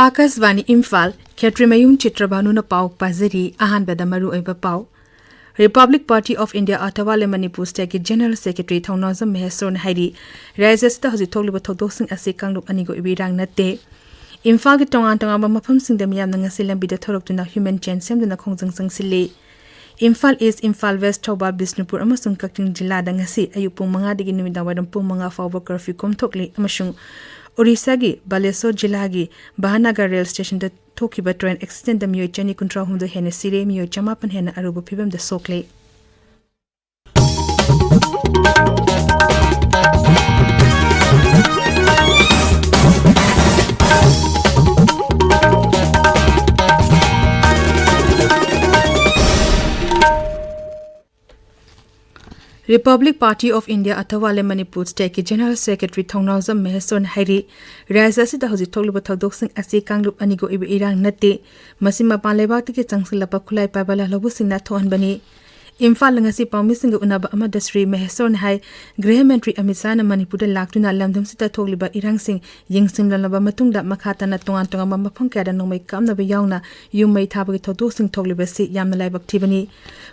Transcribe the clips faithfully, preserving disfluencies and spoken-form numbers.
ꯑꯥꯀꯥꯁꯕꯥꯅꯤ ꯏꯝꯐꯥꯜ, ꯈꯦꯇ꯭ꯔꯤꯃꯌꯨꯝ ꯆꯤꯇ꯭ꯔꯕꯥꯅꯨꯅ ꯄꯥꯎ ꯄꯥꯖꯔꯤ꯫ ꯑꯍꯥꯟꯕꯗ ꯃꯔꯨꯑꯣꯏꯕ ꯄꯥꯎ꯫ Republic Party of India ꯑꯊꯋꯥ ꯂꯩꯃꯅꯤ ꯄꯨꯁꯇꯒꯤ General Secretary ꯊꯧꯅꯥꯎꯖꯝ ꯃꯍꯦꯁꯣꯔꯅ ꯍꯥꯏꯔꯤ, ꯔꯥꯖ꯭ꯌ ꯑꯁꯤꯗ ꯍꯧꯖꯤꯛ ꯊꯣꯛꯂꯤꯕ ꯊꯧꯗꯣꯛꯁꯤꯡ ꯑꯁꯤ ꯀꯥꯡꯂꯨꯞ ꯑꯅꯤꯒꯤ ꯑꯣꯏꯕ ꯏꯔꯥꯡ ꯅꯠꯇꯦ꯫ ꯏꯝꯐꯥꯜꯒꯤ ꯇꯣꯉꯥꯟ ꯇꯣꯉꯥꯟꯕ ꯃꯐꯝꯁꯤꯡꯗ ꯃꯤꯌꯥꯝꯅ ꯉꯁꯤ ꯂꯝꯕꯤꯗ ꯊꯣꯔꯛꯇꯨꯅ human chain ꯁꯦꯝꯗꯨꯅ ꯈꯣꯡꯖꯪ ꯆꯪꯁꯤꯜꯂꯤ꯫ ꯏꯝꯐꯥꯜ ꯏꯁ꯭ꯠ, ꯏꯝꯐꯥꯜ ꯋꯦꯁ꯭ꯠ, ꯊꯧꯕꯥꯜ, ꯕꯤꯁꯅꯨꯄꯨꯔ ꯑꯃꯁꯨꯡ ꯀꯛꯆꯤꯡ ꯖꯤꯂꯥꯗ ꯉꯁꯤ ꯑꯌꯨꯛ ꯄꯨꯡ ꯃꯉꯥꯗꯒꯤ ꯅꯨꯃꯤꯗꯥꯡꯋꯥꯏꯔꯝ ꯄꯨꯡ ꯃꯉꯥ ꯐꯥꯎꯕ curfew ꯀꯣꯝꯊꯣꯛꯂꯤ ꯑꯃꯁꯨꯡ ꯑꯣꯔꯤꯁꯥꯒꯤ ꯕꯥꯂꯦꯁꯣꯔ ꯖꯤꯂꯥꯒꯤ ꯚꯥꯅꯥꯒꯔ ꯔꯦꯜ ꯁ꯭ꯇꯦꯁꯟꯗ ꯊꯣꯛꯈꯤꯕ train accident ꯗ ꯃꯤꯑꯣꯏ ꯆꯅꯤ ꯀꯨꯟꯊ꯭ꯔꯥ ꯍꯨꯝꯗꯣꯏ ꯍꯦꯟꯅ ꯁꯤꯔꯦ, ꯃꯤꯑꯣꯏ ꯆꯃꯥꯄꯟ ꯍꯦꯟꯅ ꯑꯔꯨꯕ ꯐꯤꯚꯝꯗ ꯁꯣꯛꯂꯦ꯫ Republic Party of India ꯑꯊꯋꯥ ꯂꯩꯃꯅꯤ ꯄꯨꯁꯇꯒꯤ General Secretary ꯊꯧꯅꯥꯎꯖꯝ ꯃꯍꯦꯁꯣꯔꯅ ꯍꯥꯏꯔꯤ, ꯔꯥꯖ꯭ꯌ ꯑꯁꯤꯗ ꯍꯧꯖꯤꯛ ꯊꯣꯛꯂꯤꯕ ꯊꯧꯗꯣꯛꯁꯤꯡ ꯑꯁꯤ ꯀꯥꯡꯂꯨꯞ ꯑꯅꯤꯒꯤ ꯑꯣꯏꯕ ꯏꯔꯥꯡ ꯅꯠꯇꯦ, ꯃꯁꯤ ꯃꯄꯥꯟ ꯂꯩꯕꯥꯛꯇꯒꯤ ꯆꯪꯁꯤꯜꯂꯛꯄ ꯈꯨꯠꯂꯥꯏ ꯄꯥꯏꯕ ꯂꯥꯜꯍꯧꯕꯁꯤꯡꯅ ꯊꯣꯛꯍꯟꯕꯅꯤ꯫ ꯏꯝꯐꯥꯜꯗ ꯉꯁꯤ ꯄꯥꯎꯃꯤꯁꯤꯡꯒ ꯎꯅꯕ ꯑꯃꯗ ꯁ꯭ꯔꯤ ꯃꯍꯦꯁꯣꯔꯅ ꯍꯥꯏ, ꯒ꯭ꯔꯤꯍ ꯃꯟꯇ꯭ꯔꯤ ꯑꯃꯤꯠ ꯁꯥꯍꯅ ꯃꯅꯤꯄꯨꯔꯗ ꯂꯥꯛꯇꯨꯅ ꯂꯝꯗꯝꯁꯤꯗ ꯊꯣꯛꯂꯤꯕ ꯏꯔꯥꯡꯁꯤꯡ ꯌꯦꯡꯁꯤꯟꯂꯕ ꯃꯇꯨꯡꯗ ꯃꯈꯥ ꯇꯥꯅ ꯇꯣꯉꯥꯟ ꯇꯣꯉꯥꯟꯕ ꯃꯐꯝ ꯀꯌꯥꯗ ꯅꯣꯡꯃꯩ ꯀꯥꯞꯅꯕ ꯌꯥꯎꯅ ꯌꯨꯝ ꯃꯩ ꯊꯥꯕꯒꯤ ꯊꯧꯗꯣꯛꯁꯤꯡ ꯊꯣꯛꯂꯤꯕꯁꯤ ꯌꯥꯝꯅ ꯂꯥꯏꯕꯛ ꯊꯤꯕꯅꯤ꯫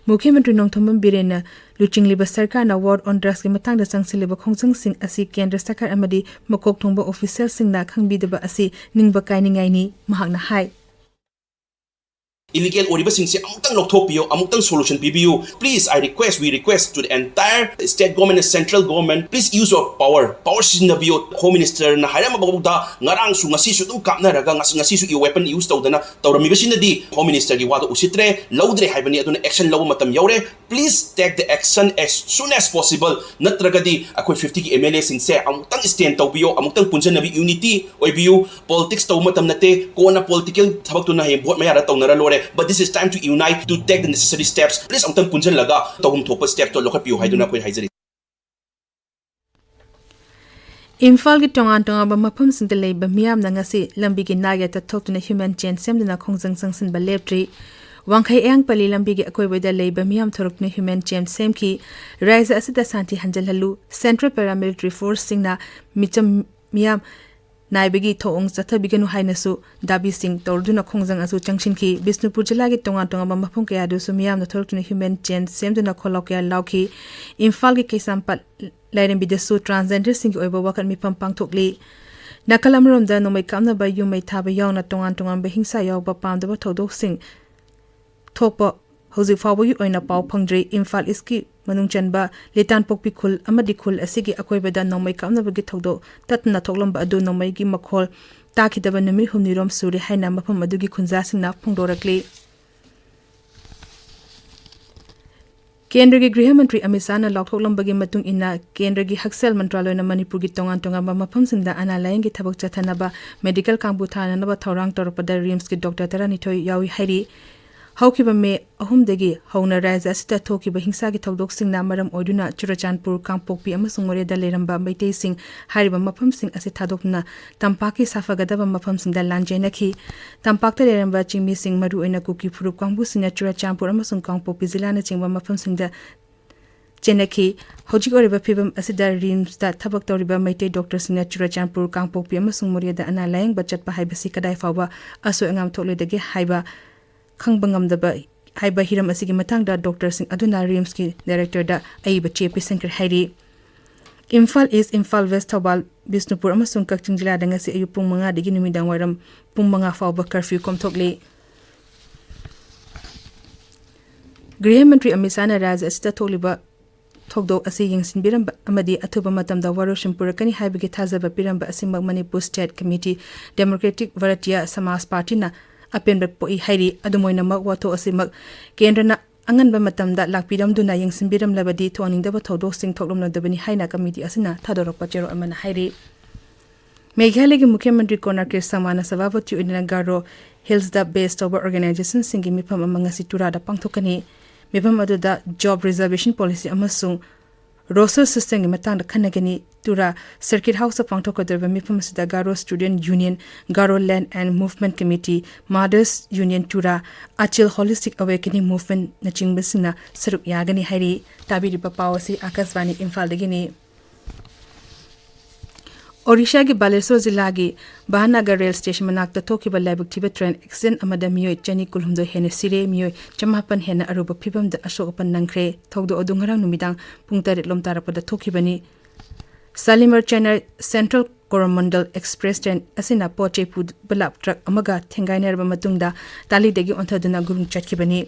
ꯃꯨꯈ꯭ꯌ ꯃꯟꯇ꯭ꯔꯤ ꯅꯣꯡꯊꯣꯝꯕꯝ ꯕꯤꯔꯦꯟꯅ ꯂꯨꯆꯤꯡꯂꯤꯕ ꯁꯔꯀꯥꯔꯅ war on drugs ꯀꯤ ꯃꯇꯥꯡꯗ ꯆꯪꯁꯤꯜꯂꯤꯕ ꯈꯣꯡꯖꯪꯁꯤꯡ ꯑꯁꯤ ꯀꯦꯟꯗ꯭ꯔ ꯁꯔꯀꯥꯔ ꯑꯃꯗꯤ ꯃꯀꯣꯛ ꯊꯣꯡꯕ official ꯁꯤꯡꯅ ꯈꯪꯕꯤꯗꯕ ꯑꯁꯤ ꯅꯤꯡꯕ ꯀꯥꯏꯅꯤꯡꯉꯥꯏꯅꯤ꯫ ꯃꯍꯥꯛꯅ ꯍꯥꯏ, Illegal ꯑꯣꯏꯔꯤꯕꯁꯤꯡꯁꯦ ꯑꯃꯨꯛꯇꯪ ꯂꯧꯊꯣꯛꯄꯤꯌꯨ, ꯑꯃꯨꯛꯇꯪ solution ꯄꯤꯕꯤꯌꯨ꯫ Please, I request, we request to the entire state government and central government, please use your power, power ꯁꯤꯖꯤꯟꯅꯕꯤꯌꯨ꯫ Home Minister ꯅ ꯍꯥꯏꯔꯝꯃꯕ ꯐꯥꯎꯗ ꯉꯔꯥꯡꯁꯨ ꯉꯁꯤꯁꯨ ꯑꯗꯨꯝ ꯀꯥꯞꯅꯔꯒ ꯉꯁꯤ, ꯉꯁꯤꯁꯨ weapon use ꯇꯧꯗꯅ ꯇꯧꯔꯝꯃꯤꯕꯁꯤꯅꯗꯤ Home Minister ꯒꯤ ꯋꯥꯗꯣ ꯎꯁꯤꯠꯇ꯭ꯔꯦ, ꯂꯧꯗ꯭ꯔꯦ ꯍꯥꯏꯕꯅꯤ꯫ ꯑꯗꯨꯅ action ꯂꯧꯕ ꯃꯇꯝ ꯌꯧꯔꯦ꯫ Please take the action as soon as possible, ꯅꯠꯇ꯭ꯔꯒꯗꯤ ꯑꯩꯈꯣꯏ fifty ꯒꯤ M L A ꯁꯤꯡꯁꯦ ꯑꯃꯨꯛꯇꯪ stand ꯇꯧꯕꯤꯌꯨ, ꯑꯃꯨꯛꯇꯪ ꯄꯨꯟꯁꯤꯟꯅꯕꯤ, unity ꯑꯣꯏꯕꯤꯌꯨ꯫ Politics ꯇꯧꯕ ꯃꯇꯝ ꯅꯠꯇꯦ, ꯀꯣꯟꯅ political ꯊꯕꯛꯇꯨꯅ ꯍꯌꯦꯡ vote ꯃꯌꯥꯗ ꯇꯧꯅꯔ ꯂꯣꯏꯔꯦ, but this is time to unite, to take the necessary steps. Please ꯑꯃꯨꯛꯇꯪ ꯄꯨꯟꯁꯤꯜꯂꯒ ꯇꯧꯐꯝ ꯊꯣꯛꯄ step ꯇꯣ ꯂꯧꯈꯠꯄꯤꯌꯨ ꯍꯥꯏꯗꯨꯅ ꯑꯩꯈꯣꯏ ꯍꯥꯏꯖꯔꯤ꯫ ꯏꯝꯐꯥꯜꯒꯤ ꯇꯣꯉꯥꯟ ꯇꯣꯉꯥꯟꯕ ꯃꯐꯝꯁꯤꯡꯗ ꯂꯩꯕ ꯃꯤꯌꯥꯝꯅ ꯉꯁꯤ ꯂꯝꯕꯤꯒꯤ ꯅꯥꯛꯌꯦꯠꯇ ꯊꯣꯛꯇꯨꯅ human chain ꯁꯦꯝꯗꯨꯅ ꯈꯣꯡꯖꯪ ꯆꯪꯁꯤꯟꯕ ꯂꯦꯞꯇ꯭ꯔꯤ꯫ ꯋꯥꯡꯈꯩ ꯑꯌꯥꯡꯄꯜꯂꯤ ꯂꯝꯕꯤꯒꯤ ꯑꯀꯣꯏꯕꯗ ꯂꯩꯕ ꯃꯤꯌꯥꯝ ꯊꯣꯔꯛꯇꯨꯅ human chain ꯁꯦꯝꯈꯤ꯫ ꯔꯥꯖ꯭ꯌ ꯑꯁꯤꯗ ꯁꯥꯟꯇꯤ ꯍꯟꯖꯤꯜꯍꯜꯂꯨ, Central Paramilitary Force ꯁꯤꯡꯅ ꯃꯤꯆꯝ ꯃꯤꯌꯥꯝ ꯅꯥꯏꯕꯒꯤ ꯊꯧꯑꯣꯡ ꯆꯠꯊꯕꯤꯒꯅꯨ ꯍꯥꯏꯅꯁꯨ ꯗꯥꯕꯤꯁꯤꯡ ꯇꯧꯔꯗꯨꯅ ꯈꯣꯡꯖꯪ ꯑꯁꯨ ꯆꯪꯁꯤꯟꯈꯤ꯫ ꯕꯤꯁꯅꯨꯄꯨꯔ ꯖꯤꯂꯥꯒꯤ ꯇꯣꯉꯥꯟ ꯇꯣꯉꯥꯟꯕ ꯃꯐꯝ ꯀꯌꯥꯗꯁꯨ ꯃꯤꯌꯥꯝꯅ ꯊꯣꯛꯂꯛꯇꯨꯅ ꯍ꯭ꯌꯨꯃꯦꯟ ꯆꯦꯟ ꯁꯦꯝꯗꯨꯅ ꯈꯣꯜꯂꯥꯎ ꯀꯌꯥ ꯂꯥꯎꯈꯤ꯫ ꯏꯝꯐꯥꯜꯒꯤ ꯀꯩꯁꯥꯝꯄꯥꯠ ꯂꯥꯏꯔꯦꯝꯕꯤꯗꯁꯨ ꯇ꯭ꯔꯥꯟꯁꯖꯦꯟꯗꯔꯁꯤꯡꯒꯤ ꯑꯣꯏꯕ ꯋꯥꯀꯠ ꯃꯤꯐꯝ ꯄꯥꯡꯊꯣꯛꯂꯤ꯫ ꯅꯥꯀꯜ ꯑꯃꯔꯣꯝꯗ ꯅꯣꯡꯃꯩ ꯀꯥꯞꯅꯕ, ꯌꯨꯝ ꯃꯩ ꯊꯥꯕ ꯌꯥꯎꯅ ꯇꯣꯉꯥꯟ ꯇꯣꯉꯥꯟꯕ ꯍꯤꯡꯁꯥ ꯌꯥꯎꯕ ꯄꯥꯝꯗꯕ ꯊꯧꯗꯣꯛꯁꯤꯡ ꯊꯣꯛꯄ ꯍꯧꯖꯤꯛ ꯐꯥꯎꯕꯒꯤ ꯑꯣꯏꯅ ꯄꯥꯎ ꯐꯪꯗ꯭ꯔꯤ꯫ ꯏꯝꯐꯥꯜ ꯏꯁꯀꯤ ꯃꯅꯨꯡ ꯆꯟꯕ ꯂꯤꯇꯥꯟꯄꯣꯛꯄꯤ ꯈꯨꯜ ꯑꯃꯗꯤ ꯈꯨꯜ ꯑꯁꯤꯒꯤ ꯑꯀꯣꯏꯕꯗ ꯅꯣꯡꯃꯩ ꯀꯥꯞꯅꯕꯒꯤ ꯊꯧꯗꯣꯛ ꯇꯠꯇꯅ ꯊꯣꯛꯂꯝꯕ ꯑꯗꯨ ꯅꯣꯡꯃꯩꯒꯤ ꯃꯈꯣꯜ ꯇꯥꯈꯤꯗꯕ ꯅꯨꯃꯤꯠ ꯍꯨꯝꯅꯤꯔꯣꯝ ꯁꯨꯔꯦ ꯍꯥꯏꯅ ꯃꯐꯝ ꯑꯗꯨꯒꯤ ꯈꯨꯟꯖꯥꯁꯤꯡꯅ ꯐꯣꯡꯗꯣꯔꯛꯂꯤ꯫ ꯀꯦꯟꯗ꯭ꯔꯒꯤ ꯒ꯭ꯔꯤꯍ ꯃꯟꯇ꯭ꯔꯤ ꯑꯃꯤꯠ ꯁꯥꯍꯅ ꯂꯥꯎꯊꯣꯛꯂꯝꯕꯒꯤ ꯃꯇꯨꯡ ꯏꯟꯅ, ꯀꯦꯟꯗ꯭ꯔꯒꯤ ꯍꯛꯁꯦꯜ ꯃꯟꯇ꯭ꯔꯥꯂꯣꯏꯅ ꯃꯅꯤꯄꯨꯔꯒꯤ ꯇꯣꯉꯥꯟ ꯇꯣꯉꯥꯟꯕ ꯃꯐꯝꯁꯤꯡꯗ ꯑꯅꯥ ꯂꯥꯌꯦꯡꯒꯤ ꯊꯕꯛ ꯆꯠꯊꯅꯕ ꯃꯦꯗꯤꯀꯦꯜ ꯀꯥꯡꯕꯨ ꯊꯥꯅꯅꯕ ꯊꯧꯔꯥꯡ ꯇꯧꯔꯛꯄꯗ ꯔꯤꯝꯁꯀꯤ ꯗꯣꯛꯇꯔ ꯇꯔꯥꯅꯤꯊꯣꯏ ꯌꯥꯎꯏ ꯍꯥꯏꯔꯤ꯫ ꯍꯧꯈꯤꯕ ꯃꯦ ꯑꯍꯨꯝꯗꯒꯤ ꯍꯧꯅ ꯔꯥꯖ꯭ꯌ ꯑꯁꯤꯗ ꯊꯣꯛꯈꯤꯕ ꯍꯤꯡꯁꯥꯒꯤ ꯊꯧꯗꯣꯛꯁꯤꯡꯅ ꯃꯔꯝ ꯑꯣꯏꯗꯨꯅ ꯆꯨꯔꯆꯥꯟꯄꯨꯔ, ꯀꯥꯡꯄꯣꯛꯄꯤ ꯑꯃꯁꯨꯡ ꯃꯣꯔꯦꯗ ꯂꯩꯔꯝꯕ ꯃꯩꯇꯩꯁꯤꯡ ꯍꯥꯏꯔꯤꯕ ꯃꯐꯝꯁꯤꯡ ꯑꯁꯤ ꯊꯥꯗꯣꯛꯇꯨꯅ ꯇꯝꯄꯥꯛꯀꯤ ꯁꯥꯐꯒꯗꯕ ꯃꯐꯝꯁꯤꯡꯗ ꯂꯥꯟ ꯆꯦꯟꯅꯈꯤ꯫ ꯇꯝꯄꯥꯛꯇ ꯂꯩꯔꯝꯕ ꯆꯤꯡꯃꯤꯁꯤꯡ, ꯃꯔꯨꯑꯣꯏꯅ ꯀꯨꯀꯤ ꯐꯨꯔꯨꯞ ꯀꯥꯡꯕꯨꯁꯤꯡꯅ ꯆꯨꯔꯆꯥꯟꯄꯨꯔ ꯑꯃꯁꯨꯡ ꯀꯥꯡꯄꯣꯛꯄꯤ ꯖꯤꯂꯥꯅꯆꯤꯡꯕ ꯃꯐꯝꯁꯤꯡꯗ ꯆꯦꯟꯅꯈꯤ꯫ ꯍꯧꯖꯤꯛ ꯑꯣꯏꯔꯤꯕ ꯐꯤꯕꯝ ꯑꯁꯤꯗ ꯔꯤꯝꯁꯇ ꯊꯕꯛ ꯇꯧꯔꯤꯕ ꯃꯩꯇꯩ ꯗꯣꯛꯇꯔꯁꯤꯡꯅ ꯆꯨꯔꯆꯥꯟꯄꯨꯔ, ꯀꯥꯡꯄꯣꯛꯄꯤ ꯑꯃꯁꯨꯡ ꯃꯣꯔꯦꯗ ꯑꯅꯥ ꯂꯥꯌꯦꯡꯕ ꯆꯠꯄ ꯍꯥꯏꯕꯁꯤ ꯀꯗꯥꯏ ꯐꯥꯎꯕ ꯑꯁꯣꯏ ꯑꯉꯥꯝ ꯊꯣꯛꯂꯣꯏꯗꯒꯦ ꯍꯥꯏꯕ ꯈꯪꯕ ꯉꯝꯗꯕ ꯍꯥꯏꯕ ꯍꯤꯔꯝ ꯑꯁꯤꯒꯤ ꯃꯇꯥꯡꯗ ꯗꯣꯛꯇꯔꯁꯤꯡ ꯑꯗꯨꯅ ꯔꯤꯝꯁꯀꯤ ꯗꯥꯏꯔꯦꯛꯇꯔꯗ ꯑꯏꯕ ꯆꯦ ꯄꯤꯁꯤꯟꯈ꯭ꯔꯦ ꯍꯥꯏꯔꯤ꯫ ꯏꯝꯐꯥꯜ ꯏꯁ, ꯏꯝꯐꯥꯜ ꯋꯦꯁ, ꯊꯧꯕꯥꯜ, ꯕꯤꯁꯅꯨꯄꯨꯔ ꯑꯃꯁꯨꯡ ꯀꯛꯆꯤꯡ ꯖꯤꯂꯥꯗ ꯉꯁꯤ ꯑꯌꯨꯛ ꯄꯨꯡ ꯃꯉꯥꯗꯒꯤ ꯅꯨꯃꯤꯗꯥꯡ ꯋꯥꯏꯔꯝ ꯄꯨꯡ ꯃꯉꯥ ꯐꯥꯎꯕ ꯀꯔꯐ꯭ꯌꯨ ꯀꯣꯝꯊꯣꯛꯂꯤ꯫ ꯒ꯭ꯔꯤꯍ ꯃꯟꯇ꯭ꯔꯤ ꯑꯃꯤꯠ ꯁꯥꯍꯅ ꯔꯥꯖ꯭ꯌ ꯑꯁꯤꯗ ꯊꯣꯛꯂꯤꯕ ꯊꯧꯗꯣꯛ ꯑꯁꯤ ꯌꯦꯡꯁꯤꯟꯕꯤꯔꯝꯕ ꯑꯃꯗꯤ ꯑꯊꯨꯕ ꯃꯇꯝꯗ ꯋꯥꯔꯣꯏꯁꯤꯟ ꯄꯨꯔꯛꯀꯅꯤ ꯍꯥꯏꯕꯒꯤ ꯊꯥꯖꯕ ꯄꯤꯔꯝꯕ ꯑꯁꯤꯃꯛ Manipur state committee, democratic Bharatiya ꯁꯃꯥꯖ ꯄꯥꯔꯇꯤꯅ ꯑꯄꯦꯟꯕ ꯄꯣꯛꯏ ꯍꯥꯏꯔꯤ꯫ ꯑꯗꯨꯝ ꯑꯣꯏꯅꯃꯛ, ꯋꯥꯊꯣꯛ ꯑꯁꯤꯃꯛ ꯀꯦꯟꯗ꯭ꯔꯅ ꯑꯉꯟꯕ ꯃꯇꯝꯗ ꯂꯥꯛꯄꯤꯔꯝꯗꯨꯅ ꯌꯦꯡꯁꯤꯟꯕꯤꯔꯝꯂꯕꯗꯤ ꯊꯣꯛꯍꯟꯅꯤꯡꯗꯕ ꯊꯧꯗꯣꯛꯁꯤꯡ ꯊꯣꯛꯂꯝꯂꯣꯏꯗꯕꯅꯤ ꯍꯥꯏꯅ ꯀꯃꯤꯇꯤ ꯑꯁꯤꯅ ꯊꯥꯗꯣꯔꯛꯄ ꯆꯦꯔꯣꯜ ꯑꯃꯅ ꯍꯥꯏꯔꯤ꯫ ꯃꯦꯘꯥꯂꯌꯒꯤ ꯃꯨꯈ꯭ꯌ ꯃꯟꯇ꯭ꯔꯤ ꯀꯣꯅꯥꯔ ꯀꯦ ꯁꯪꯃꯥꯅ ꯁꯚꯥꯄꯇꯤ ꯑꯣꯏꯅ ꯒꯥꯔꯣ ꯍꯤꯜꯁꯇ ꯕꯦꯁ ꯇꯧꯕ ꯑꯣꯔꯒꯅꯥꯏꯖꯦꯁꯟꯁꯤꯡꯒꯤ ꯃꯤꯐꯝ ꯑꯃ ꯉꯁꯤ ꯇꯨꯔꯥꯗ ꯄꯥꯡꯊꯣꯛꯀꯅꯤ꯫ ꯃꯤꯐꯝ ꯑꯗꯨꯗ ꯖꯣꯕ ꯔꯤꯖꯔꯕꯦꯁꯟ ꯄꯣꯂꯤꯁꯤ ꯑꯃꯁꯨꯡ ꯔꯣꯁꯇꯔ ꯁꯤꯁꯇꯦꯝꯒꯤ ꯃꯇꯥꯡꯗ ꯈꯟꯅꯒꯅꯤ꯫ ꯇꯨꯔꯥ ꯁꯔꯀꯤꯠ ꯍꯥꯎꯁꯇ ꯄꯥꯡꯊꯣꯛꯀꯗꯧꯔꯤꯕ ꯃꯤꯐꯝ ꯑꯁꯤꯗ Garo student union, Garo land and movement committee, mothers union Tura, Achik holistic awakening ꯃꯨꯚꯃꯦꯟꯠꯅꯆꯤꯡꯕꯁꯤꯡꯅ ꯁꯔꯨꯛ ꯌꯥꯒꯅꯤ ꯍꯥꯏꯔꯤ꯫ ꯇꯥꯕꯤꯔꯤꯕ ꯄꯥꯎ ꯑꯁꯤ ꯑꯥꯀꯥꯁꯕꯥꯅꯤ ꯏꯝꯐꯥꯜꯗꯒꯤꯅꯤ꯫ ꯑꯣꯔꯤꯁꯥꯒꯤ ꯕꯥꯂꯦꯁꯣꯔ ꯖꯤꯂꯥꯒꯤ ꯚꯥꯅꯥꯒꯔ ꯔꯦꯜ ꯁ꯭ꯇꯦꯁꯟ ꯃꯅꯥꯛꯇ ꯊꯣꯛꯈꯤꯕ ꯂꯥꯏꯕꯛ ꯊꯤꯕ ꯇ꯭ꯔꯦꯟ ꯑꯦꯛꯁꯤꯗꯦꯟ ꯑꯃꯗ ꯃꯤꯑꯣꯏ ꯆꯅꯤ ꯀꯨꯟꯍꯨꯝꯗꯣꯏ ꯍꯦꯟꯅ ꯁꯤꯔꯦ, ꯃꯤꯑꯣꯏ ꯆꯃꯥꯄꯟ ꯍꯦꯟꯅ ꯑꯔꯨꯕ ꯐꯤꯚꯝꯗ ꯑꯁꯣꯛ ꯑꯄꯟ ꯅꯪꯈ꯭ꯔꯦ꯫ ꯊꯧꯗꯣꯛ ꯑꯗꯨ ꯉꯔꯥꯡ ꯅꯨꯃꯤꯗꯥꯡ ꯄꯨꯡ ꯇꯔꯦꯠ ꯂꯣꯝ ꯇꯥꯔꯛꯄꯗ ꯊꯣꯛꯈꯤꯕꯅꯤ꯫ Shalimar Chennai central Coromandel express train ꯑꯁꯤꯅ ꯄꯣꯠ ꯆꯩ ꯄꯨꯕ ꯂꯥꯛꯄ ꯇ꯭ꯔꯛ ꯑꯃꯒ ꯊꯦꯡꯒꯥꯏꯅꯔꯕ ꯃꯇꯨꯡꯗ ꯇꯥꯂꯤꯗꯒꯤ ꯑꯣꯟꯊꯗꯨꯅ ꯒꯨꯔꯨꯡ ꯆꯠꯈꯤꯕꯅꯤ꯫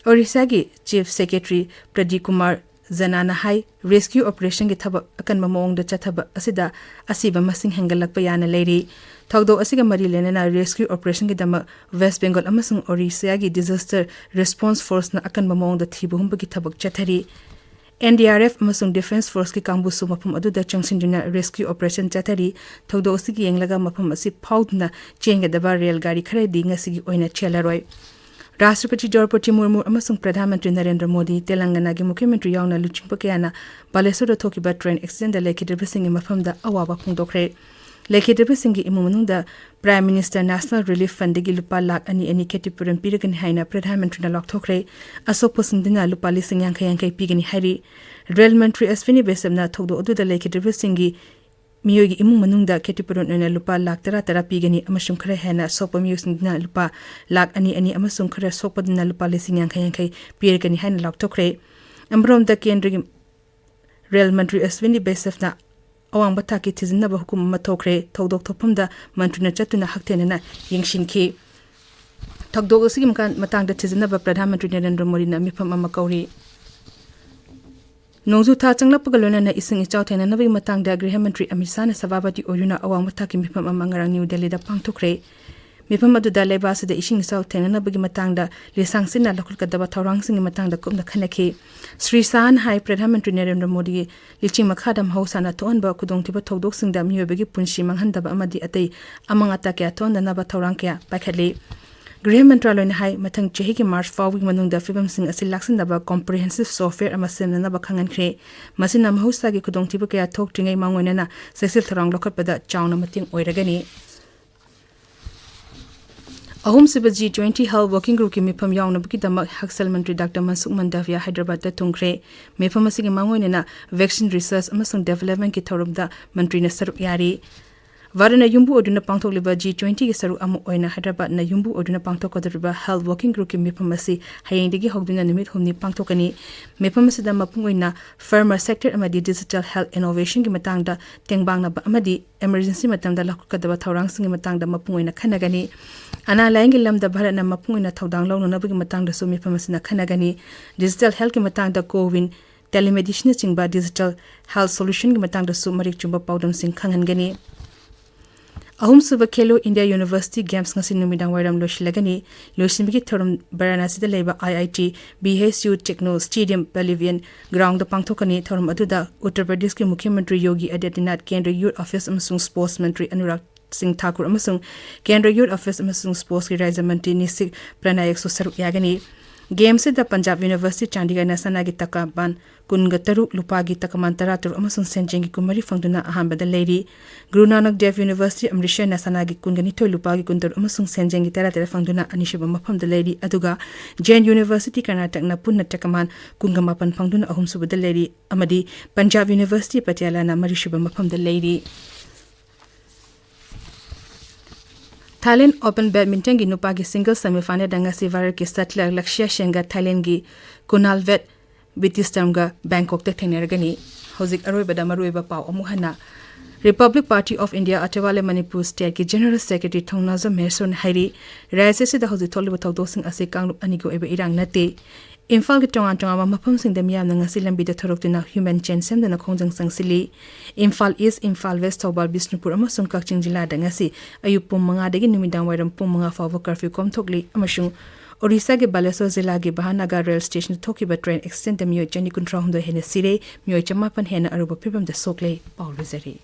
ꯑꯣꯔꯤꯁꯥꯒꯤ ꯆꯤꯐ ꯁꯦꯀ꯭ꯔꯦꯇꯔꯤ ꯄ꯭ꯔꯗꯤꯞ ꯀꯨꯃꯥꯔ ꯖꯅꯥꯅ ꯍꯥꯏ, ꯔꯦꯁꯀ꯭ꯌꯨ ꯑꯣꯄꯔꯦꯁꯟꯒꯤ ꯊꯕꯛ ꯑꯀꯟꯕ ꯃꯑꯣꯡꯗ ꯆꯠꯊꯕ ꯑꯁꯤꯗ ꯑꯁꯤꯕ ꯃꯁꯤꯡ ꯍꯦꯟꯒꯠꯂꯛꯄ ꯌꯥꯅ ꯂꯩꯔꯤ꯫ ꯊꯧꯗꯣꯛ ꯑꯁꯤꯒ ꯃꯔꯤ ꯂꯩꯅꯅ ꯔꯦꯁꯀ꯭ꯌꯨ ꯑꯣꯄꯔꯦꯁꯟꯒꯤꯗꯃꯛ ꯋꯦꯁ ꯕꯦꯡꯒꯣꯜ ꯑꯃꯁꯨꯡ ꯑꯣꯔꯤꯁꯥꯒꯤ ꯗꯤꯖꯥꯁꯇꯔ ꯔꯦꯁꯄꯣꯟꯁ ꯐꯣꯔꯁꯅ ꯑꯀꯟꯕ ꯃꯑꯣꯡꯗ ꯊꯤꯕ ꯍꯨꯝꯕꯒꯤ ꯊꯕꯛ ꯆꯠꯊꯔꯤ꯫ ꯑꯦꯟ ꯗꯤ ꯑꯥꯔ ꯑꯦꯐ ꯑꯃꯁꯨꯡ ꯗꯤꯐꯦꯟꯁ ꯐꯣꯔꯁꯀꯤ ꯀꯥꯡꯕꯨꯁꯨ ꯃꯐꯝ ꯑꯗꯨꯗ ꯆꯪꯁꯤꯟꯗꯨꯅ ꯔꯦꯁꯀ꯭ꯌꯨ ꯑꯣꯄꯔꯦꯁꯟ ꯆꯠꯊꯔꯤ꯫ ꯊꯧꯗꯣꯛ ꯑꯁꯤꯒꯤ ꯌꯦꯡꯂꯒ ꯃꯐꯝ ꯑꯁꯤ ꯐꯥꯎꯗꯨꯅ ꯆꯦꯟꯒꯗꯕ ꯔꯦꯜ ꯒꯥꯔꯤ ꯈꯔꯗꯤ ꯉꯁꯤꯒꯤ ꯑꯣꯏꯅ ꯆꯦꯜꯂꯔꯣꯏ꯫ ꯔꯥꯁꯇ꯭ꯔꯄꯇꯤ ꯗ꯭ꯔꯧꯄꯗꯤ ꯃꯨꯔꯃꯨ ꯑꯃꯁꯨꯡ ꯄ꯭ꯔꯙꯥꯟ ꯃꯟꯇ꯭ꯔꯤ ꯅꯔꯦꯟꯗ꯭ꯔ ꯃꯣꯗꯤ, ꯇꯦꯂꯪꯒꯅꯥꯒꯤ ꯃꯨꯈ꯭ꯌ ꯃꯟꯇ꯭ꯔꯤ ꯌꯥꯎꯅ ꯂꯨꯆꯤꯡꯕ ꯀꯌꯥꯅ ꯕꯥꯂꯦꯁꯣꯔꯗ ꯊꯣꯛꯈꯤꯕ ꯇ꯭ꯔꯦꯟ ꯑꯦꯛꯁꯤꯗꯦꯟꯗ ꯂꯩꯈꯤꯗ꯭ꯔꯕꯁꯤꯡꯒꯤ ꯃꯐꯝꯗ ꯑꯋꯥꯕ ꯐꯣꯡꯗꯣꯛꯈ꯭ꯔꯦ꯫ ꯂꯩꯈꯤꯗ꯭ꯔꯕꯁꯤꯡꯒꯤ ꯏꯃꯨꯡ ꯃꯅꯨꯡꯗ ꯄ꯭ꯔꯥꯏꯝ ꯃꯤꯅꯤꯁꯇꯔ ꯅꯦꯁꯅꯦꯜ ꯔꯤꯂꯤꯐ ꯐꯟꯗꯒꯤ ꯂꯨꯄꯥ ꯂꯥꯈ ꯑꯅꯤ ꯑꯅꯤ ꯈꯦꯇꯤꯄꯨꯔꯝ ꯄꯤꯔꯒꯅꯤ ꯍꯥꯏꯅ ꯄ꯭ꯔꯙꯥꯟ ꯃꯟꯇ꯭ꯔꯤꯅ ꯂꯥꯎꯊꯣꯛꯈ꯭ꯔꯦ꯫ ꯑꯁꯣꯛꯄꯁꯤꯡꯗꯨꯅ ꯂꯨꯄꯥ ꯂꯤꯁꯤꯡ ꯌꯥꯡꯈꯩ ꯌꯥꯡꯈꯩ ꯄꯤꯒꯅꯤ ꯍꯥꯏꯔꯤ꯫ ꯔꯦꯜ ꯃꯟꯇ꯭ꯔꯤ ꯑꯁ꯭ꯋꯤꯅꯤ ꯕꯦꯁꯝꯅ ꯊꯧꯗꯣꯛ ꯑꯗꯨꯗ ꯂꯩꯈꯤꯗ꯭ꯔꯕꯁꯤꯡꯒꯤ ꯃꯤꯑꯣꯏꯒꯤ ꯏꯃꯨꯡ ꯃꯅꯨꯡꯗ ꯈꯦꯇꯤꯄꯨꯔꯝ ꯑꯣꯏꯅ ꯂꯨꯄꯥ ꯂꯥꯈ ꯇꯔꯥ ꯇꯔꯥ ꯄꯤꯒꯅꯤ ꯑꯃꯁꯨꯡ ꯈꯔ ꯍꯦꯟꯅ ꯁꯣꯛꯄ ꯃꯤꯑꯣꯏꯁꯤꯡꯗꯨꯅ ꯂꯨꯄꯥ ꯂꯥꯈ ꯑꯅꯤ ꯑꯅꯤ ꯑꯃꯁꯨꯡ ꯈꯔ ꯁꯣꯛꯄꯗꯨꯅ ꯂꯨꯄꯥ ꯂꯤꯁꯤꯡ ꯌꯥꯡꯈꯩ ꯌꯥꯡꯈꯩ ꯄꯤꯔꯒꯅꯤ ꯍꯥꯏꯅ ꯂꯥꯎꯊꯣꯛꯈ꯭ꯔꯦ꯫ ꯑꯃꯔꯣꯝꯗ ꯀꯦꯟꯗ꯭ꯔꯒꯤ ꯔꯦꯜ ꯃꯟꯇ꯭ꯔꯤ ꯑꯁ꯭ꯋꯤꯅꯤ ꯕꯦꯁꯝꯅ ꯑꯋꯥꯡꯕ ꯊꯥꯛꯀꯤ ꯊꯤꯖꯤꯟꯅꯕ ꯍꯨꯀꯨꯝ ꯑꯃ ꯊꯣꯛꯈ꯭ꯔꯦ꯫ ꯊꯧꯗꯣꯛ ꯊꯣꯛꯐꯝꯗ ꯃꯟꯇ꯭ꯔꯤꯅ ꯆꯠꯇꯨꯅ ꯍꯛꯊꯦꯡꯅꯅ ꯌꯦꯡꯁꯤꯟꯈꯤ꯫ ꯊꯧꯗꯣꯛ ꯑꯁꯤꯒꯤ ꯃꯀꯥꯟ-, ꯃꯇꯥꯡꯗ ꯊꯤꯖꯤꯟꯅꯕ ꯄ꯭ꯔꯙꯥꯟ ꯃꯟꯇ꯭ꯔꯤ ꯅꯔꯦꯟꯗ꯭ꯔ ꯃꯣꯗꯤꯅ ꯃꯤꯐꯝ ꯑꯃ ꯀꯧꯔꯤ꯫ ꯅꯣꯡꯖꯨ ꯊꯥ ꯆꯪꯂꯛꯄꯒ ꯂꯣꯏꯅꯅ ꯏꯁꯤꯡ ꯏꯆꯥꯎ ꯊꯦꯡꯅꯅꯕꯒꯤ ꯃꯇꯥꯡꯗ ꯒ꯭ꯔꯤꯍ ꯃꯟꯇ꯭ꯔꯤ ꯑꯃꯤꯠ ꯁꯥꯍꯅ ꯁꯚꯥꯄꯇꯤ ꯑꯣꯏꯗꯨꯅ ꯑꯋꯥꯡꯕ ꯊꯥꯛꯀꯤ ꯃꯤꯐꯝ ꯑꯃ ꯉꯔꯥꯡ ꯅ꯭ꯌꯨ ꯗꯦꯜꯂꯤꯗ ꯄꯥꯡꯊꯣꯛꯈ꯭ꯔꯦ꯫ ꯃꯤꯐꯝ ꯑꯗꯨꯗ ꯂꯩꯕꯥꯛ ꯑꯁꯤꯗ ꯏꯁꯤꯡ ꯏꯆꯥꯎ ꯊꯦꯡꯅꯅꯕꯒꯤ ꯃꯇꯥꯡꯗ ꯂꯤꯁꯥꯡꯁꯤꯟꯅ ꯂꯧꯈꯠꯀꯗꯕ ꯊꯧꯔꯥꯡꯁꯤꯡꯒꯤ ꯃꯇꯥꯡꯗ ꯀꯨꯞꯅ ꯈꯟꯅꯈꯤ꯫ ꯁ꯭ꯔꯤ ꯁꯥꯍꯅ ꯍꯥꯏ, ꯄ꯭ꯔꯙꯥꯟ ꯃꯟꯇ꯭ꯔꯤ ꯅꯔꯦꯟꯗ꯭ꯔ ꯃꯣꯗꯤꯒꯤ ꯂꯤꯆꯤꯡ ꯃꯈꯥꯗ ꯃꯍꯧꯁꯥꯅ ꯊꯣꯛꯍꯟꯕ ꯈꯨꯗꯣꯡꯊꯤꯕ ꯊꯧꯗꯣꯛꯁꯤꯡꯗ ꯃꯤꯑꯣꯏꯕꯒꯤ ꯄꯨꯟꯁꯤ ꯃꯥꯡꯍꯟꯗꯕ ꯑꯃꯗꯤ ꯑꯇꯩ ꯑꯃꯥꯡ ꯑꯇꯥ ꯀꯌꯥ ꯊꯣꯛꯍꯟꯗꯅꯕ ꯊꯧꯔꯥꯡ ꯀꯌꯥ ꯄꯥꯏꯈꯠꯂꯤ꯫ ꯒ꯭ꯔꯤꯍ ꯃꯟꯇ꯭ꯔꯥꯂꯣꯏꯅ ꯍꯥꯏ, ꯃꯊꯪ ꯆꯍꯤꯒꯤ ꯃꯥꯔꯆ ꯐꯥꯎꯕꯒꯤ ꯃꯅꯨꯡꯗ ꯐꯤꯕꯝꯁꯤꯡ ꯑꯁꯤ ꯂꯥꯛꯁꯤꯟꯅꯕ ꯀꯣꯝꯄ꯭ꯔꯤꯍꯦꯟꯁꯤꯚ ꯁꯣꯐꯋꯦꯌꯔ ꯑꯃ ꯁꯦꯝꯅꯅꯕ ꯈꯪꯍꯟꯈ꯭ꯔꯦ꯫ ꯃꯁꯤꯅ ꯃꯍꯧꯁꯥꯒꯤ ꯈꯨꯗꯣꯡꯊꯤꯕ ꯀꯌꯥ ꯊꯣꯛꯇ꯭ꯔꯤꯉꯩ ꯃꯥꯡꯑꯣꯏꯅꯅ ꯆꯦꯛꯁꯤꯜ ꯊꯧꯔꯥꯡ ꯂꯧꯈꯠꯄꯗ ꯆꯥꯎꯅ ꯃꯇꯦꯡ ꯑꯣꯏꯔꯒꯅꯤ꯫ ꯑꯍꯨꯝꯁꯨꯕ G twenty Health Working Groupꯀꯤ ꯃꯤꯐꯝ ꯌꯥꯎꯅꯕꯒꯤꯗꯃꯛ ꯍꯛꯁꯦꯜ ꯃꯟꯇ꯭ꯔꯤ ꯗꯥꯛꯇꯔ ꯃꯟꯁꯨꯈ ꯃꯟꯗꯥꯚꯤꯌꯥ ꯍꯥꯏꯗ꯭ꯔꯕꯥꯗꯇ ꯊꯨꯡꯈ꯭ꯔꯦ꯫ ꯃꯤꯐꯝ ꯑꯁꯤꯒꯤ ꯃꯥꯡꯑꯣꯏꯅꯅ Vaccine Research ꯑꯃꯁꯨꯡ Developmentꯀꯤ ꯊꯧꯔꯝꯗ ꯃꯟꯇ꯭ꯔꯤꯅ ꯁꯔꯨꯛ ꯌꯥꯔꯤ꯫ ꯚꯥꯔꯠꯅ ꯌꯨꯝꯕꯨ ꯑꯣꯏꯗꯨꯅ ꯄꯥꯡꯊꯣꯛꯂꯤꯕ G twentyꯒꯤ ꯁꯔꯨꯛ ꯑꯃ ꯑꯣꯏꯅ ꯍꯥꯏꯗ꯭ꯔꯕꯥꯗꯅ ꯌꯨꯝꯕꯨ ꯑꯣꯏꯗꯨꯅ ꯄꯥꯡꯊꯣꯛꯀꯗꯧꯔꯤꯕ Health Working Groupꯀꯤ ꯃꯤꯐꯝ ꯑꯁꯤ ꯍꯌꯦꯡꯗꯒꯤ ꯍꯧꯗꯨꯅ ꯅꯨꯃꯤꯠ ꯍꯨꯝꯅꯤ ꯄꯥꯡꯊꯣꯛꯀꯅꯤ꯫ ꯃꯤꯐꯝ ꯑꯁꯤꯗ ꯃꯄꯨꯡ ꯑꯣꯏꯅ Pharma Sector ꯑꯃꯗꯤ Digital Health Innovationꯒꯤ ꯃꯇꯥꯡꯗ ꯇꯦꯡꯕꯥꯡꯅꯕ ꯑꯃꯗꯤ emergency ꯃꯇꯝꯗ ꯂꯧꯈꯠꯀꯗꯕ ꯊꯧꯔꯥꯡꯁꯤꯡꯒꯤ ꯃꯇꯥꯡꯗ ꯃꯄꯨꯡ ꯑꯣꯏꯅ ꯈꯟꯅꯒꯅꯤ꯫ ꯑꯅꯥ ꯂꯥꯌꯦꯡꯒꯤ ꯂꯝꯗ ꯚꯥꯔꯠꯅ ꯃꯄꯨꯡ ꯑꯣꯏꯅ ꯊꯧꯗꯥꯡ ꯂꯧꯅꯅꯕꯒꯤ ꯃꯇꯥꯡꯗꯁꯨ ꯃꯤꯐꯝ ꯑꯁꯤꯅ ꯈꯟꯅꯒꯅꯤ꯫ Digital Healthꯀꯤ ꯃꯇꯥꯡꯗ CoWIN, Telemedicineꯅꯆꯤꯡꯕ Digital Health Solutionꯒꯤ ꯃꯇꯥꯡꯗꯁꯨ ꯃꯔꯤꯛ ꯆꯨꯝꯕ ꯄꯥꯎꯗꯝꯁꯤꯡ ꯈꯪꯍꯟꯒꯅꯤ꯫ ꯑꯍꯨꯝꯁꯨꯕ Khelo India University Games ꯉꯁꯤ ꯅꯨꯃꯤꯗꯥꯡ ꯋꯥꯏꯔꯝ ꯂꯣꯏꯁꯤꯜꯂꯒꯅꯤ꯫ ꯂꯣꯏꯁꯤꯟꯕꯒꯤ ꯊꯧꯔꯝ ꯚꯥꯔꯥꯅꯥꯁꯤꯗ ꯂꯩꯕ IIT BHU Techno Stadium Pavilion Groundꯗ ꯄꯥꯡꯊꯣꯛꯀꯅꯤ꯫ ꯊꯧꯔꯝ ꯑꯗꯨꯗ ꯎꯠꯇꯔ ꯄ꯭ꯔꯗꯦꯁꯀꯤ ꯃꯨꯈ꯭ꯌ ꯃꯟꯇ꯭ꯔꯤ ꯌꯣꯒꯤ ꯑꯥꯗꯤꯇ꯭ꯌꯅꯥꯊ, ꯀꯦꯟꯗ꯭ꯔ Youth Affairs ꯑꯃꯁꯨꯡ Sports ꯃꯟꯇ꯭ꯔꯤ ꯑꯅꯨꯔꯥꯒ ꯁꯤꯡ ꯊꯥꯀꯨꯔ ꯑꯃꯁꯨꯡ ꯀꯦꯟꯗ꯭ꯔ Youth Affairs ꯑꯃꯁꯨꯡ Sportsꯀꯤ ꯔꯥꯖ꯭ꯌ ꯃꯟꯇ꯭ꯔꯤ ꯅꯤꯁꯤꯛ ꯄ꯭ꯔꯅꯥꯌꯛꯁꯨ ꯁꯔꯨꯛ ꯌꯥꯒꯅꯤ꯫ Gameꯁꯤꯗ ꯄꯟꯖꯥꯕ University ꯆꯥꯟꯗꯤꯒꯔꯅ ꯁꯅꯥꯒꯤ ꯇꯀꯃꯥꯟ ꯀꯨꯟꯒ ꯇꯔꯨꯛ, ꯂꯨꯄꯥꯒꯤ ꯇꯀꯃꯥꯟ ꯇꯔꯥ ꯇꯔꯨꯛ ꯑꯃꯁꯨꯡ ꯁꯦꯟꯖꯦꯡꯒꯤ ꯀꯨꯟ ꯃꯔꯤ ꯐꯪꯗꯨꯅ ꯑꯍꯥꯟꯕꯗ ꯂꯩꯔꯤ꯫ Guru Nanak Dev University ꯑꯃ꯭ꯔꯤꯠꯁꯔꯅ ꯁꯅꯥꯒꯤ ꯀꯨꯟꯒ ꯅꯤꯊꯣꯏ, ꯂꯨꯄꯥꯒꯤ ꯀꯨꯟ ꯇꯔꯨꯛ ꯑꯃꯁꯨꯡ ꯁꯦꯟꯖꯦꯡꯒꯤ ꯇꯔꯥ ꯇꯔꯦꯠ ꯐꯪꯗꯨꯅ ꯑꯅꯤꯁꯨꯕ ꯃꯐꯝꯗ ꯂꯩꯔꯤ꯫ ꯑꯗꯨꯒ Jain University ꯀꯔꯅꯥꯇꯛꯅ ꯄꯨꯟꯅ ꯇꯀꯃꯥꯟ ꯀꯨꯟꯒ ꯃꯥꯄꯟ ꯐꯪꯗꯨꯅ ꯑꯍꯨꯝꯁꯨꯕꯗ ꯂꯩꯔꯤ ꯑꯃꯗꯤ Punjab University Patialaꯅ ꯃꯔꯤꯁꯨꯕ ꯃꯐꯝꯗ ꯂꯩꯔꯤ꯫ Thailand Open Badmintonꯒꯤ ꯅꯨꯄꯥꯒꯤ singles semifinalꯗ ꯉꯁꯤ ꯚꯥꯔꯠꯀꯤ ꯁꯠꯂꯔ ꯂꯛꯁ꯭ꯌ ꯁꯦꯟꯒ ꯊꯥꯏꯂꯦꯟꯒꯤ ꯀꯨꯅꯥꯜ ꯚꯦꯠ ꯕꯤꯇꯤꯁꯇꯝꯒ ꯕꯦꯡꯀꯣꯛꯇ ꯊꯦꯡꯅꯔꯒꯅꯤ꯫ ꯍꯧꯖꯤꯛ ꯑꯔꯣꯏꯕꯗ ꯃꯔꯨꯑꯣꯏꯕ ꯄꯥꯎ ꯑꯃꯨꯛ ꯍꯟꯅ꯫ Republic Party of India Athawale Manipur Stateꯀꯤ General Secretary ꯊꯧꯅꯥꯖꯝ ꯃꯍꯦꯁꯣꯔꯅ ꯍꯥꯏꯔꯤ, ꯔꯥꯖ꯭ꯌ ꯑꯁꯤꯗ ꯍꯧꯖꯤꯛ ꯊꯣꯛꯂꯤꯕ ꯊꯧꯗꯣꯛꯁꯤꯡ ꯑꯁꯤ ꯀꯥꯡꯂꯨꯞ ꯑꯅꯤꯒꯤ ꯑꯣꯏꯕ ꯏꯔꯥꯡ ꯅꯠꯇꯦ꯫ ꯏꯝꯐꯥꯜꯒꯤ ꯇꯣꯉꯥꯟ ꯇꯣꯉꯥꯟꯕ ꯃꯐꯝꯁꯤꯡꯗ ꯃꯤꯌꯥꯝꯅ ꯉꯁꯤ ꯂꯝꯕꯤꯗ ꯊꯣꯔꯛꯇꯨꯅ human chain ꯁꯦꯝꯗꯨꯅ ꯈꯣꯡꯖꯪ ꯆꯪꯁꯤꯜꯂꯤ꯫ ꯏꯝꯐꯥꯜ ꯏꯁ꯭ꯠ, ꯏꯝꯐꯥꯜ ꯋꯦꯁ꯭ꯠ, ꯊꯧꯕꯥꯜ, ꯕꯤꯁꯅꯨꯄꯨꯔ ꯑꯃꯁꯨꯡ ꯀꯛꯆꯤꯡ ꯖꯤꯂꯥꯗ ꯉꯁꯤ ꯑꯌꯨꯛ ꯄꯨꯡ ꯃꯉꯥꯗꯒꯤ ꯅꯨꯃꯤꯗꯥꯡ ꯋꯥꯏꯔꯝ ꯄꯨꯡ ꯃꯉꯥ ꯐꯥꯎꯕ curfew ꯀꯣꯝꯊꯣꯛꯂꯤ ꯑꯃꯁꯨꯡ ꯑꯣꯔꯤꯁꯥꯒꯤ ꯕꯥꯂꯦꯁꯣꯔ ꯖꯤꯂꯥꯒꯤ ꯚꯥꯅꯥꯒꯥ ꯔꯦꯜ ꯁ꯭ꯇꯦꯁꯟꯗ ꯊꯣꯛꯈꯤꯕ train accidentꯇ ꯃꯤꯑꯣꯏ ꯆꯅꯤ ꯀꯨꯟꯊ꯭ꯔꯥ ꯍꯨꯝꯗꯣꯏ ꯍꯦꯟꯅ ꯁꯤꯔꯦ, ꯃꯤꯑꯣꯏ ꯆꯃꯥꯄꯟ ꯍꯦꯟꯅ ꯑꯔꯨꯕ ꯐꯤꯕꯝꯗ ꯁꯣꯛꯂꯦ꯫ ꯄꯥꯎ ꯂꯣꯏꯖꯔꯦ꯫